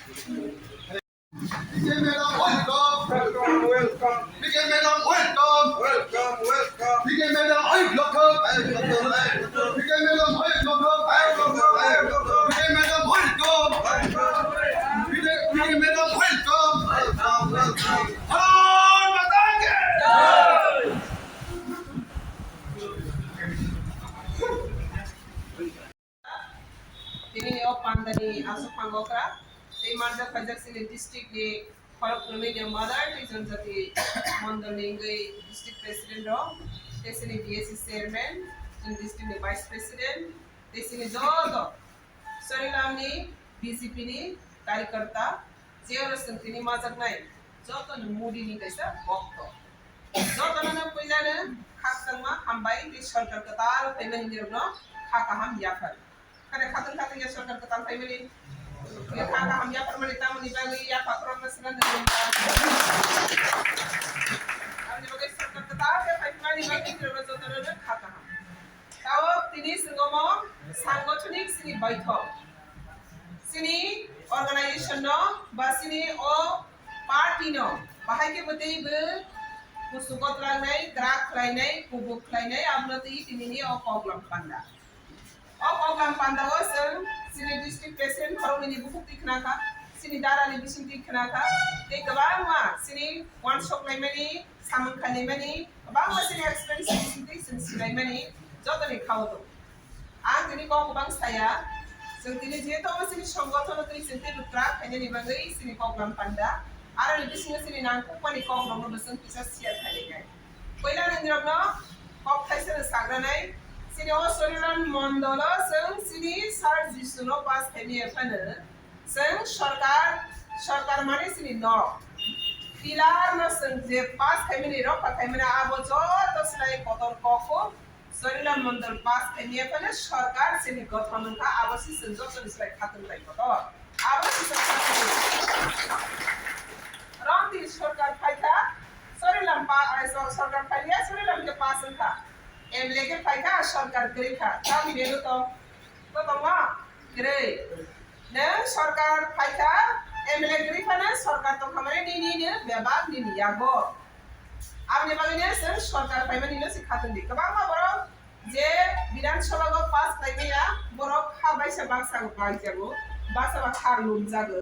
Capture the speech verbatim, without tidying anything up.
P K madam, welcome. Welcome, welcome. P K madam, welcome. Welcome, welcome. P K madam, welcome. Welcome, welcome. P K madam, welcome. Welcome, welcome. P K madam, welcome. Welcome, welcome. P K, P K madam, welcome. Welcome, welcome. Bharat Mata ki jai. Tini o pandani aswk phango kra. Tei manjak phaijak chini district ni khorok kwrwini mother tei jonjati mondol ni wngwi district president rok, tei chini D S C chairman, chini district ni vice president, tei chini joto Sorilam ni B J P ni karyakarta, je oro chwng tini majaknai joto ni Modi ni kaisa bokto. Joto no puila no khakchangma hambai tei sorkar kwtal phaimani nirok no kha kaham yaphar. Kare khatang khatang ya sorkar kwtal phaimani. Ya kha kaham yaphar mani tamoni bagwi yaphar rok no swnam nang. Aboni bagwi sorkar kwtal ya phaimani bagwi nirok no joto no kha kaham. Tao tini chwng omo sangothonic chini baithok. Chini organization no ba chini o party no bahai khe bwtwi bo kuchugo twlangnai, kwrak khlainai, kubuk khlainai, abono twi tini ni o koklam panda. O koklam panda o chwng chini district president khoroknwi ni bukhuk twi khna kha, chini dara ni bising twi khna kha, tei kwbangma chini uansuk laimani, samung khlaimani, kwbangma chini experience ni bisingtwi chwng silaimani jotoni khao tongo. Ang tini kok kwbang saya, chwng tini jehetu omo chini songothono twi chwng tei rwkra khainani bagwi chini koklam panda, aroni bisingo chini nangkukmani kokrokno bo chwng kisa share khainai. Puila nini rokno kok thaisa no sagranai, chini o Sorilam mondolo chwng chini Sir Jisuno pass khaimaya phano, chwng sorkar, sorkar mane chini nok. Pillar no chwng je pass khaimani, rokha khaimani, abo joto slai kotor kok o Sorilam mondol pass khaimaya phano sorkar chini gothon wngkha, abo se chwng joto ni slai khatung lai kotor. Abo se chwng khatung lai. Rong tini sorkar phaikha, Sorilam pa-, ai, sor-, sorkar phaiya, Sorilam khe pass wngkha. M L A khe phaikha, sorkar kwrwi kha. Tamni belu tong. To tongma? Kwrwi. Nwng sorkar phaikha, M L A kwrwi phano sorkar tongkha mane nini no bebak nini yago. Aboni bagwi no chwng sorkar phaimani no se khatung di. Kwbangma borok je Bidhan Sabha go pass khlai maya, borok ha baisa baksa go baijago, baksa ba kha lumjago.